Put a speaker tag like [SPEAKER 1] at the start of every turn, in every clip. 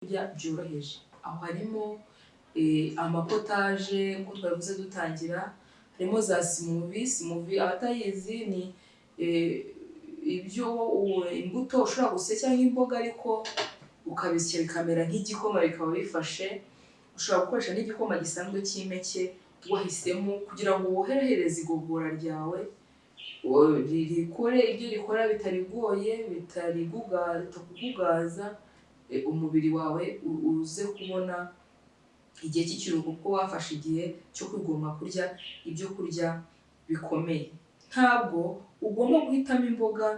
[SPEAKER 1] Kurya byoroheje, aho harimo amapotaje nk'uko twabivuze dutangira, harimo za smoothie. Smoothie abatayizi ni ibyo imbuto ushobora gusya cyangwa imboga, ariko ukabisya bikamera nk'igikoma, bikaba bifashe. Ushobora gukoresha n'igikoma gisanzwe cy'impeke wahisemo kugira ngo worohereze igogora ryawe, rikore ibyo rikora bitarigoye, bitakugugaza, umubiri wawe uze kubona igihe cy'ikiruhuko kuko wafashe igihe cyo kwigomwa kurya ibyo kurya bikomeye. Ntabwo ugomba guhitamo imboga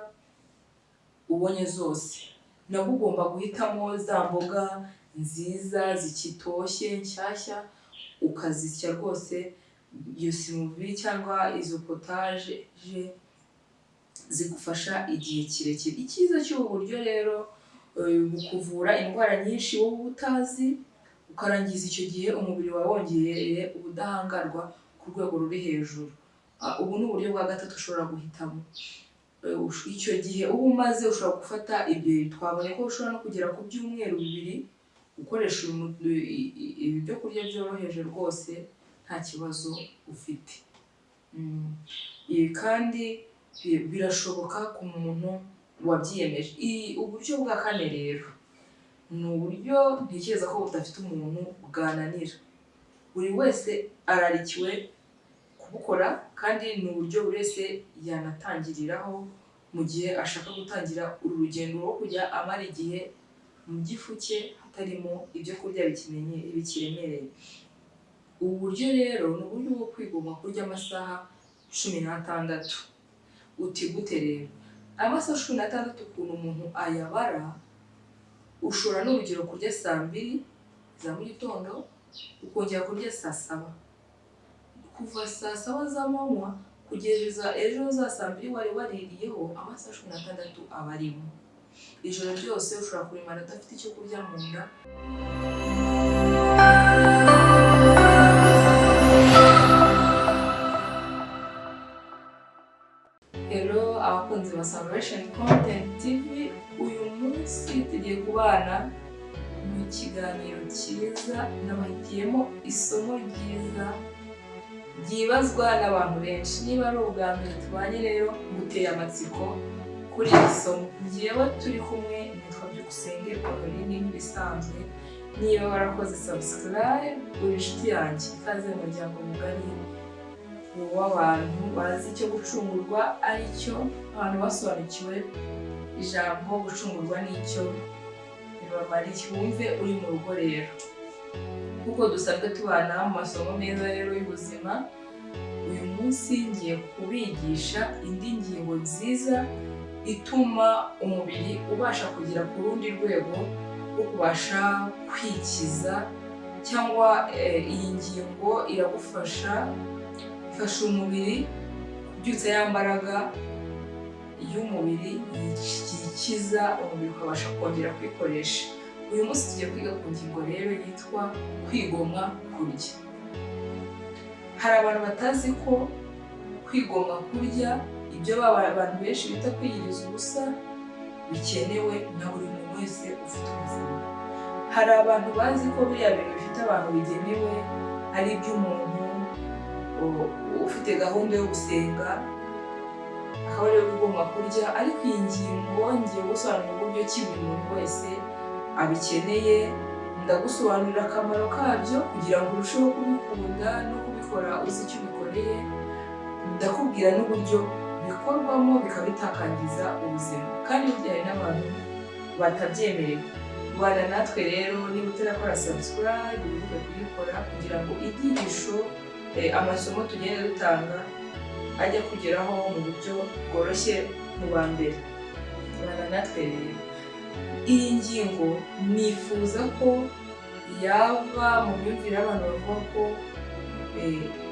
[SPEAKER 1] ubonye zose, nabwo ugomba guhitamo za mboga nziza zikitoshye nshyashya, ukazisya rwose. Iyo smoothie cyangwa izo potaje zigufasha igihe kirekire. Icyiza cy'ubu buryo rero, bukuvura indwara nyinshi wowe uba utazi, ukarangiza icyo gihe umubiri wawe wongereye ubudahangarwa ku rwego ruri hejuru. Ubu ni uburyo bwa gatatu ushobora guhitamo. Icyo gihe uba umaze ushobora gufata ibyo twabonye ko ushobora no kugera ku byumweru 2 ukoresha ibi byo kurya byoroheje rwose, nta kibazo ufite. Kandi birashoboka ku muntu wabyiyemeje. Uburyo bwa kane rero ni uburyo ntekereza ko budafite umuntu bwananira, buri wese ararikiwe kubukora, kandi ni uburyo buri wese yanatangiriraho mu gihe ashaka gutangira uru rugendo rwo kujya amara igihe mu gifu cye hatarimo ibyo kurya bikiremereye. Ubu buryo rero ni uburyo bwo kwigomwa kurya amasaha 16. Uti gute rero? Amasaha 16 ukuntu umuntu ayabara, ushobora n'urugero kurya saa 2 za mu gitondo, ukongera kurya saa 7. Kuva saa 7 z'amanywa kugeza ejo za saa 2 wari waririyeho, amasaha 16 aba arimo. Ijoro ryose ushobora kurimara udafite icyo kurya mu nda. Hello abakunzi ba Salvation Content TV, uyu munsi tugiye kubana mu kiganiro cyiza nabahitiyemo isomo ryiza ryibazwa n'abantu benshi. Niba ari ubwa mbere tubanye rero, nguteye amatsiko kuri iri somo. Njyewe turi kumwe nitwa Byukusenge Honorine nk'ibisanzwe. Niba warakoze subscribe, uri inshuti yanjye, ikaze mu muryango mugari w'abantu bazi icyo gucungurwa ari cyo, abantu basobanukiwe ijambo gucungurwa n'icyo bibamariye. Wumve uri mu rugo rero, kuko dusanzwe tubana mu masomo meza rero y'ubuzima. Uyu munsi ngiye kubigisha indi ngingo nziza ituma umubiri ubasha kugera ku rundi rwego rwo kubasha kwikiza, cyangwa iyi ngingo iragufasha, ifasha umubiri kubyutsa ya mbaraga y'umubiri yikiza, umubiri ukabasha kongera kwikoresha. Uyu munsi tugiye kwiga ku ngingo rero yitwa kwigomwa kurya. Hari abantu batazi ko kwigomwa kurya, ibyo abantu benshi bita kwiyiriza ubusa, bikenewe na buri muntu wese ufite ubuzima. Hari abantu bazi ko biriya bintu bifite abantu bigenewe ari iby'umuntu ufite gahunda yo gusenga, akaba ariwe wigomwa kurya, ariko iyi ngingo ngiye gusobanura uburyo ki buri muntu wese abikeneye. Ndagusobanurira akamaro kabyo kugira ngo urusheho kubikunda no kubikora uzi icyo ubikoreye. Ndakubwira n'uburyo bikorwamo bikaba bitakangiza ubuzima, kandi burya hari n'abantu batabyemerewe. Bana natwe rero, niba utarakora subscribe wibuke kuyikora kugira ngo inyigisho, amasomo tugenda dutanga ajya kugeraho mu buryo bworoshye mu ba mbere. Bana natwe rero, iyi ngingo nifuza ko yava mu myumvire y'abantu bavuga ko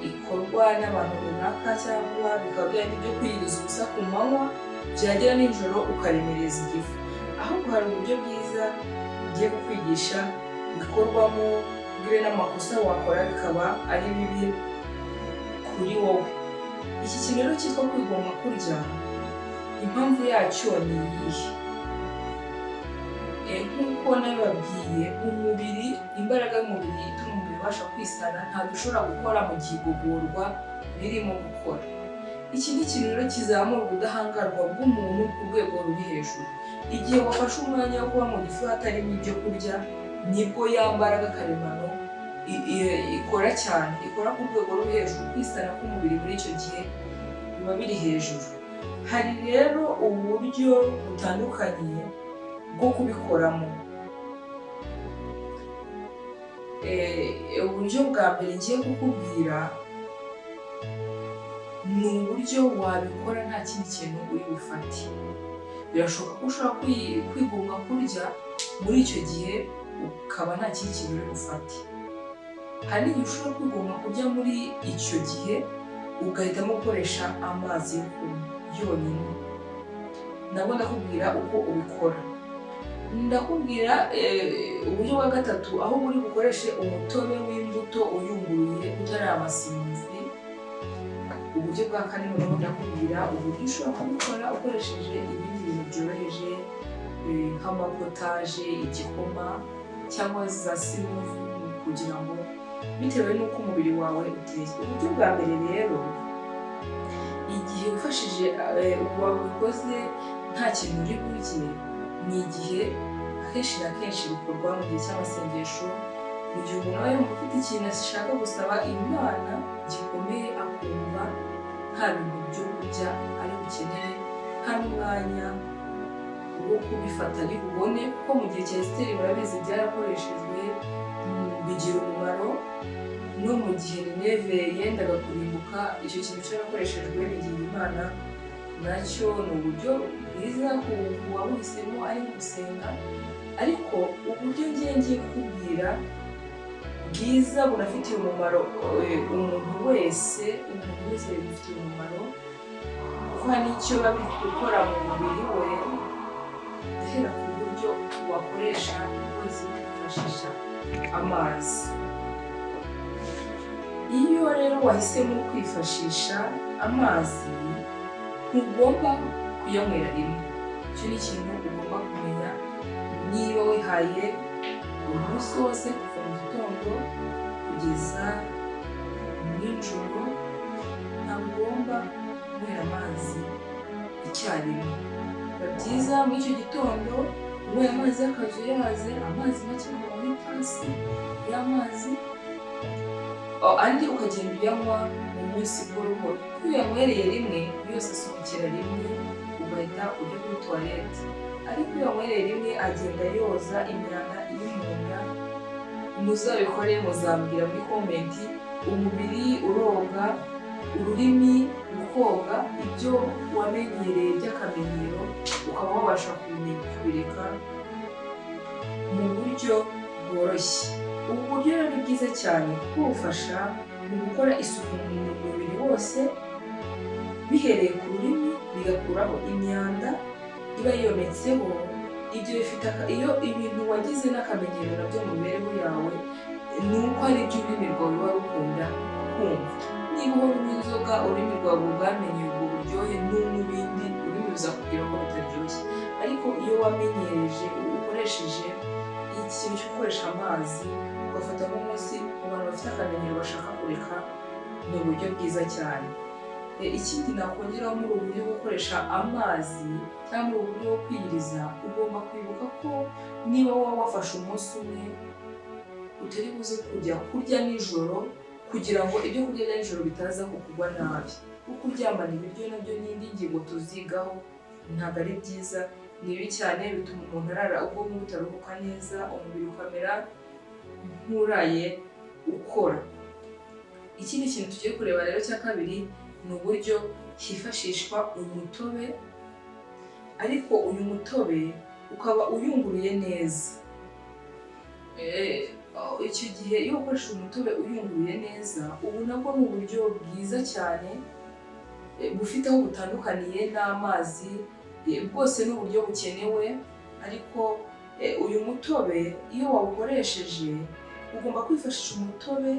[SPEAKER 1] ikorwa n'abantu runaka, cyangwa bikaba byari ibyo kwiyiriza ubusa ku manywa, byagera nijoro ukaremereza igifu. Ahubwo hari uburyo bwiza ngiye kukwigisha bikorwamo, ubwire n'amakosa wakora bikaba ari bibi kuri wowe. Iki kintu rero cyitwa kwigomwa kurya, impamvu yacyo ni iyihe? Nk'uko nabibabwiye, umubiri, imbaraga y'umubiri ituma umubiri ubasha kwisana ntabwo ushobora gukora mu gihe igogorwa ririmo gukora. Iki ni ikintu rero kizamura ubudahangarwa bw'umuntu ku rwego ruri hejuru. Igihe wafashe umwanya wo kuba mu gifu hatarimo ibyo kurya, nibwo ya mbaraga karemano ikora cyane, ikora ku rwego ruri hejuru. Kwisana k'umubiri muri icyo gihe biba biri hejuru. Hari rero uburyo butandukanye bwo kubikoramo. Uburyo bwa mbere ngiye kukubwira ni uburyo wabikora nta kindi kintu uri bufate. Birashoboka ko ushobora kwigomwa kurya muri icyo gihe ukaba nta kindi kintu uri bufate. Hari n'igihe ushobora kwigomwa kurya muri icyo gihe ugahitamo gukoresha amazi yo kunywa yonyine. Nabwo ndakubwira uko ubikora. Ndakubwira uburyo bwa gatatu, aho uri bukoreshe umutobe w'imbuto uyunguruye utari amasimbi. Uburyo bwa kane noneho ndakubwira uburyo ushobora kubikora ukoresheje ibindi bintu byoroheje, nk'amapotaje, igikoma cyangwa za smoothie, kugira ngo bitewe n'uko umubiri wawe uteye. Uburyo bwa mbere rero, igihe wifashije wabikoze nta kintu uri burye, ni igihe akenshi na kenshi bikorwa mu gihe cy'amasengesho, mu gihe umuntu aba yumva ufite ikintu ashaka gusaba Imana gikomeye, akumva nta bintu byo kurya ari bukenere, nta n'umwanya wo kubifata ari bubone, kuko mu gihe cya Esiteri murabizi byarakoreshejwe bigira umumaro. No mu gihe Nineve yendaga kurimbuka, icyo kintu cyarakoreshejwe bigira Imana. Nacyo ni uburyo bwiza ku wabuhisemo ari gusenga, ariko uburyo ngiye kukubwira bwiza bunafitiye umumaro umuntu wese, umuntu wese bifitiye umumaro, kuko hari n'icyo biba biri gukora mu mubiri we. Guhera ku buryo wakoresha ukwezi kwifashisha amazi. Iyo rero wahisemo kwifashisha amazi, ntugomba kuyanywera rimwe. Icyo ni ikintu ugomba kumenya. Niba wihaye umunsi wose kuva mu gitondo kugeza nijoro, ntabwo ugomba kunywera amazi icyarimwe. Biba byiza muri icyo gitondo unyweye amazi y'akazuyaze, amazi make mu itasi y'amazi, andi ukagenda uyanywa mu munsi buhoro buhoro. Iyo uyanywereye rimwe yose asohokera rimwe, ugahita ujya kuri tuwarete. Ariko iyo uyanywereye rimwe agenda yoza imyanda iri mu nda. Muzabikore, muzambwira muri komenti. Umubiri uroga, ururimi rukoga, ibyo wamenyereye by'akamenyero ukaba wabasha kubireka mu buryo bworoshye. Ubu buryo rero ni bwiza cyane kuko bufasha mu gukora isuku mu mubiri wose, bihereye ku rurimi, bigakuraho imyanda iba yiyometseho. Ibyo bifite iyo ibintu wagize n'akamenyero nabyo mu mibereho yawe, ni uko ari ibyo ururimi rwawe ruba rukunda kumva. Niba uhora unywa inzoga, ururimi rwawe rwamenye ubwo buryohe, n'ibindi ururimi ruzakubwira ko bitaryoshye. Ariko iyo wamenyereje, ukoresheje ikintu cyo gukoresha amazi, ugafata nk'umunsi, ku bantu bafite akamenyero bashaka kureka, ni uburyo bwiza cyane. Ikindi nakongeraho muri ubu buryo bwo gukoresha amazi cyangwa muri ubu buryo bwo kwiyiriza, ugomba kwibuka ko niba wowe wafashe umunsi umwe utari buze kujya kurya nijoro, kugira ngo ibyo kurya bya nijoro bitaza kukugwa nabi. Kuko kuryamana ibiryo nabyo n'indi ngingo tuzigaho, ntabwo ari byiza, ni bibi cyane, bituma umuntu arara ubwonko butaruhuka neza, umubiri ukamera nk'uraye ukora. Ikindi kintu tugiye kureba rero cya kabiri ni uburyo hifashishwa umutobe, ariko uyu mutobe ukaba uyunguruye neza. Icyo gihe iyo ukoresha umutobe uyunguruye neza, ubu nabwo ni uburyo bwiza cyane bufite aho butandukaniye n'amazi. Bwose ni uburyo bukenewe, ariko uyu mutobe iyo wawukoresheje ugomba kwifashisha umutobe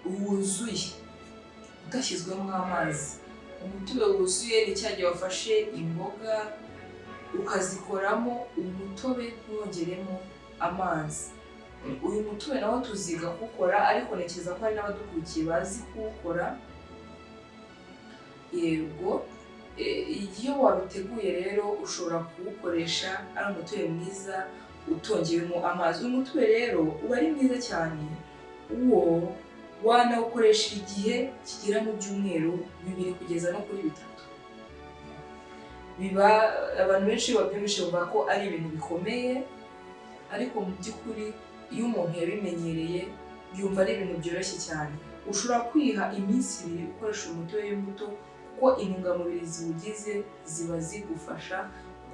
[SPEAKER 1] wuzuye udashyizwemo amazi. Umutobe wuzuye ni cya gihe wafashe imboga ukazikoramo umutobe ntuwongeremo amazi. Uyu mutobe nawo tuziga kuwukora, ariko ntekereza ko hari n'abadukurikiye bazi kuwukora. Yego, iyo wabiteguye rero ushobora kuwukoresha ari umutobe mwiza utongewemo amazi. Uyu mutobe rero uba ari mwiza cyane, uwo wanawukoresha igihe kigera mu byumweru 2 kugeza no kuri 3. Biba abantu benshi babyumvise bavuga ko ari ibintu bikomeye, ariko mu by'ukuri iyo umuntu yabimenyereye yumva ari ibintu byoroshye cyane. Ushobora kwiha iminsi 2 ukoresha umutobe w'imbuto, kuko intungamubiri ziwugize ziba zigufasha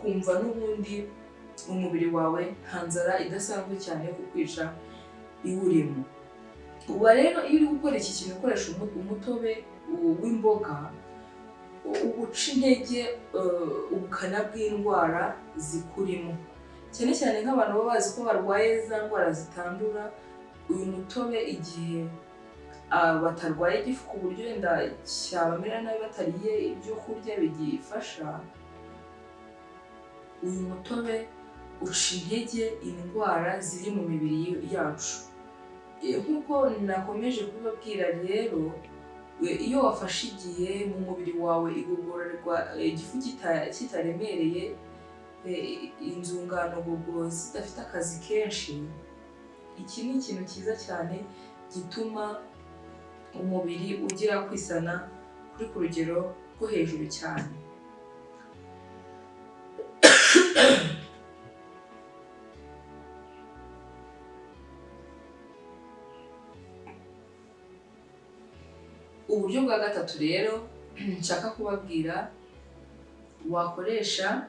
[SPEAKER 1] kumva n'ubundi umubiri wawe nta nzara idasanzwe cyane yo kukwica iwurimo. Uba rero iyo uri gukora iki kintu ukoresha umutobe w'imboga, uca intege ubukana bw'indwara zikurimo, cyane cyane nk'abantu baba bazi ko barwaye za ndwara zitandura. Uyu mutobe igihe batarwaye igifu ku buryo wenda cyabamera nabi batariye ibyo kurya bigifasha, uyu mutobe uca intege indwara ziri mu mibiri yacu. Nk'uko nakomeje kubibabwira rero, iyo wafashe igihe mu mubiri wawe igogorerwa igifu kitaremereye, inzungano ngogozi zidafite akazi kenshi, iki ni ikintu cyiza cyane gituma umubiri ugira kwisana kuri ku rugero rwo hejuru cyane. Uburyo bwa gatatu rero nshaka kubabwira wakoresha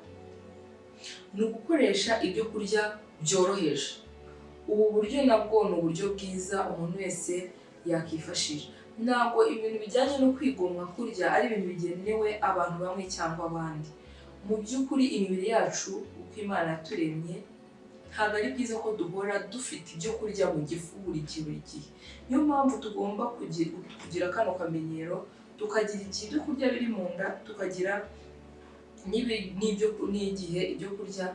[SPEAKER 1] ni ugukoresha ibyo kurya byoroheje. Ubu buryo nabwo ni uburyo bwiza umuntu wese yakifashisha. Ntabwo ibintu bijyanye no kwigomwa kurya ari ibintu bigenewe abantu bamwe cyangwa abandi. Mu by'ukuri imibiri yacu uko Imana yaturemye, ntabwo ari byiza ko duhora dufite ibyo kurya mu gifu buri gihe buri gihe. Niyo mpamvu tugomba kugira kano kamenyero, tukagira igihe ibyo kurya biri mu nda, tukagira n'igihe ibyo kurya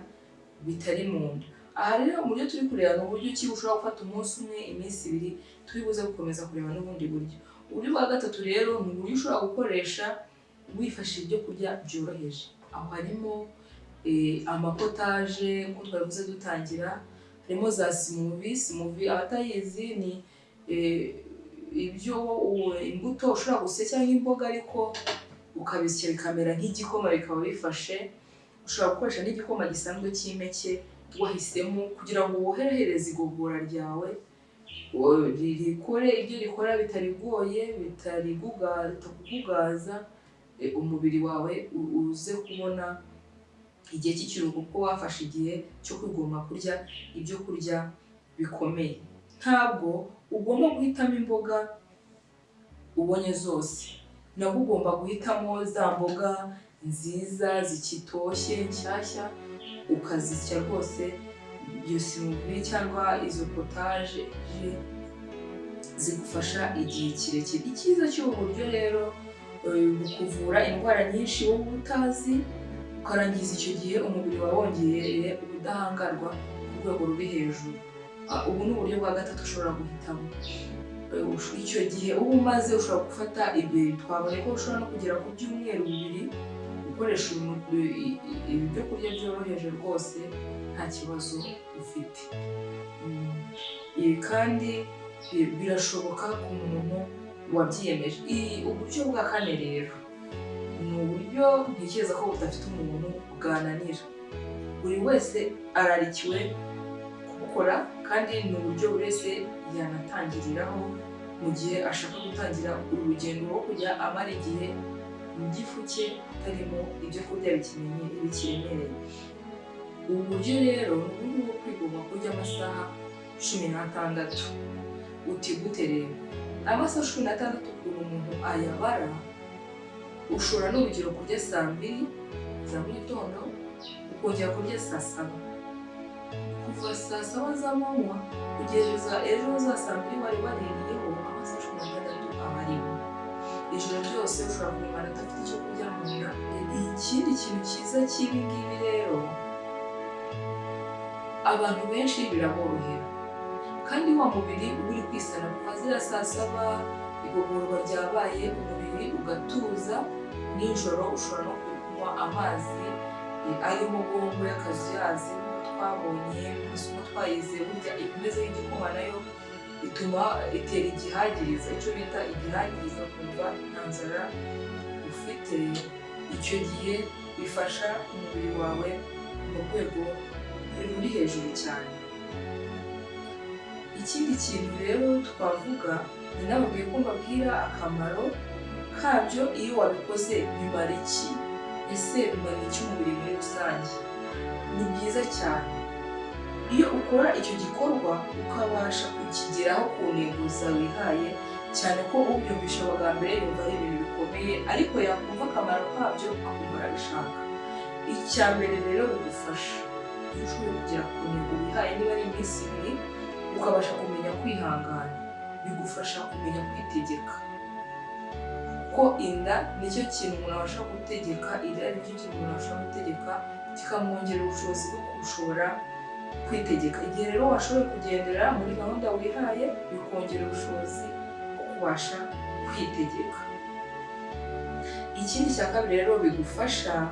[SPEAKER 1] bitari mu nda. Aha rero mu buryo turi kureba ni uburyo ki ushobora gufata umunsi umwe, iminsi 2, turi buze gukomeza kureba n'ubundi buryo. Uburyo bwa gatatu rero ni uburyo ushobora gukoresha wifashishije ibyo kurya byoroheje. Aho harimo amapotaje nk'uko twabivuze dutangira, harimo za smoothie. Smoothie abatayizi ni ibyo imbuto ushobora gusya cyangwa imboga, ariko ukabisya bikamera nk'igikoma bikaba bifashe. Ushobora gukoresha n'igikoma gisanzwe cy'impeke wahisemo kugira ngo worohereze igogora ryawe, rikore ibyo rikora bitarigoye, bitakugugaza, umubiri wawe uze kubona igihe cy'ikiruhuko kuko wafashe igihe cyo kwigomwa kurya ibyo kurya bikomeye. Ntabwo ugomba guhitamo imboga ubonye zose, nabwo ugomba guhitamo za mboga nziza zikitoshye nshyashya, ukazisya rwose. Iyo smoothie cyangwa izo potaje zigufasha igihe kirekire. Icyiza cy'ubu buryo rero bukuvura indwara nyinshi wowe utazi, ukarangiza icyo gihe umubiri wawe wongereye ubudahangarwa ku rwego ruri hejuru. Ubu ni uburyo bwa gatatu ushobora guhitamo. Icyo gihe uba umaze ushobora gufata ibyo twabonye ko ushobora no kugera ku byumweru 2 ukoresha ibyo kurya byoroheje rwose nta kibazo ufite. Kandi birashoboka ku muntu wabyiyemeje. Uburyo bwa kane rero ni uburyo ntekereza ko budafite umuntu bwananira. Buri wese ararikiwe kubukora, kandi ni uburyo buri wese yanatangiriraho mu gihe ashaka gutangira urugendo rwo kujya amara igihe mu gifu cye hatarimo ibyo kurya bikiremereye. Ubu buryo rero ni uburyo bwo kwigomwa kurya amasaha 16. Uti gute rero? Amasaha 16 ukuntu umuntu ayabara, ushobora n'urugero kurya saa 2 za mu gitondo, ukongera kurya saa 7. Kuva saa 7 z'amanywa kugeza ejo za saa 2 wari waririyeho, amasaha 16 aba arimo. Ijoro ryose ushobora kumara udafite icyo kurya mu nda. Ikindi kintu cyiza cy'ibi ngibi rero, abantu benshi biraborohera, kandi wa mubiri uba uri kwisana kuva ziriya saa saba, igogorwa ryabaye, umubiri ugatuza. Nijoro ushobora no kunywa amazi arimo gombo y'akazuyazi, nk'uko twabonye mu masomo twayize. Burya ibimeze nk'igikoma nayo ituma itera igihagiriza, icyo bita igihagiriza, kumva nta nzara ufite. Icyo gihe bifasha umubiri wawe mu rwego ruri hejuru cyane. Ikindi kintu rero twavuga, ni nababwiye ko mbabwira akamaro kabyo. Iyo wabikoze bimara iki? Ese bimara iki umubiri muri rusange? Ni byiza cyane iyo ukora icyo gikorwa ukabasha kukigeraho ku ntego zawe wihaye, cyane ko ubyumvisha bwa mbere yumva ari ibintu bikomeye, ariko yakumva akamaro kabyo akumva arabishaka. Icya mbere rero bigufasha, iyo ushoboye kugera ku ntego wihaye, niba ari iminsi 2, ukabasha kumenya kwihangana, bigufasha kumenya kwitegeka, kuko inda nicyo kintu umuntu abasha gutegeka, irari nicyo kintu umuntu abasha gutegeka, kikamwongerera ubushobozi bwo gushobora kwitegeka. Igihe rero washoboye kugendera muri gahunda wihaye, bikongera ubushobozi bwo kubasha kwitegeka. Ikindi cya kabiri rero bigufasha,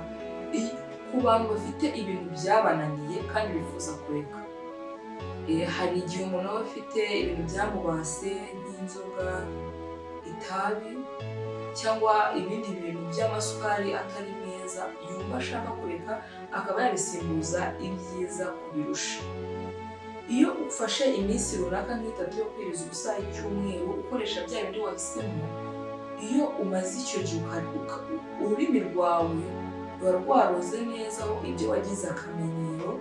[SPEAKER 1] ku bantu bafite ibintu byabananiye kandi bifuza kureka. Hari igihe umuntu aba afite ibintu byamubase nk'inzoga, itabi cyangwa ibindi bintu by'amasukari atari meza, yumva ashaka kureka akaba yabisimbuza ibyiza kubirusha. Iyo ufashe iminsi runaka nk'itatu yo kwiriza ubusa icyumweru, ukoresha bya bindi wahisemo, iyo umaze icyo gihe ururimi rwawe ruba rwaroze neza aho ibyo wagize akamenyero,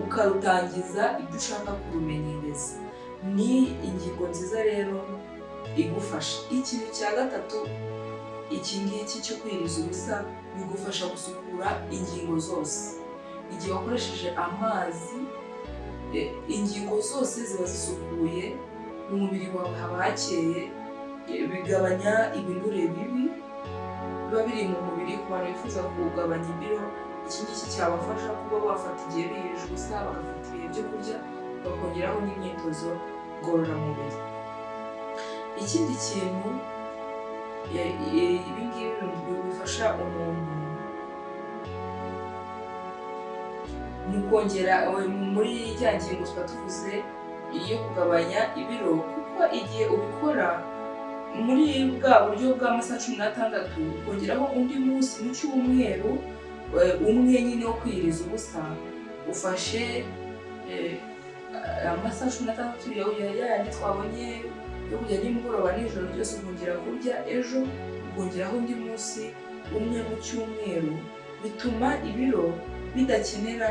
[SPEAKER 1] ukarutangiza ibyo ushaka kurumenyereza. Ni ingingo nziza rero igufasha. Ikintu cya gatatu, iki ngiki cyo kwiriza ubusa bigufasha gusukura ingingo zose. Igihe wakoresheje amazi, ingingo zose ziba zisukuye, mu mubiri wawe haba hakeye, bigabanya ibinure bibi biba biri mu mubiri. Ku bantu bifuza kugabanya ibiro, iki ngiki cyabafasha kuba bafata igihe biyirije ubusa, bagafata ibihe byo kurya, bakongeraho n'imyitozo ngororamubiri. Ikindi kintu ibi ngibi bifasha umuntu mu kongera muri ya ngingo tuba tuvuze iyo kugabanya ibiro, kuko igihe ubikora muri bwa buryo bw'amasaha 16, ukongeraho undi munsi mu cyumweru umwe nyine wo kwiyiriza ubusa, ufashe amasaha 16 yayandi twabonye yo kujya nimugoroba nijoro ryose, ukongera kurya ejo, ukongeraho undi munsi umwe mu cyumweru, bituma ibiro bidakenera,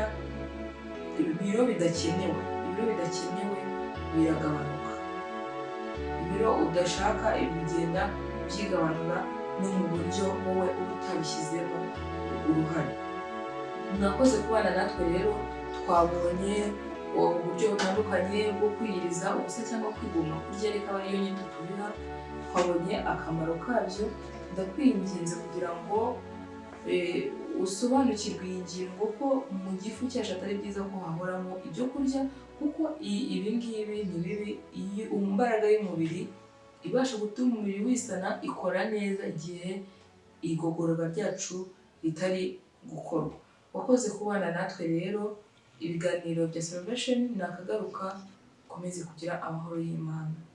[SPEAKER 1] ibiro bidakenewe, ibiro bidakenewe biragabanuka. Ibiro udashaka bigenda byigabanura no mu buryo wowe uba utabishyizemo uruhare. Mwakoze kubana natwe rero, twabonye uburyo butandukanye bwo kwiyiriza ubusa cyangwa kwigomwa kurya, ariko aba ariyo nyito tubiha. Twabonye akamaro kabyo. Ndakwinginze kugira ngo usobanukirwe iyi ngingo ko mu gifu cyacu atari byiza ko hahoramo ibyo kurya, kuko ibi ngibi ni bibi. Iyi imbaraga y'umubiri ibasha gutuma umubiri wisana ikora neza igihe igogorwa ryacu ritari gukorwa. Wakoze kubana natwe rero, ibiganiro bya Salvation nakagaruka. Ukomeze kugira amahoro y'Imana.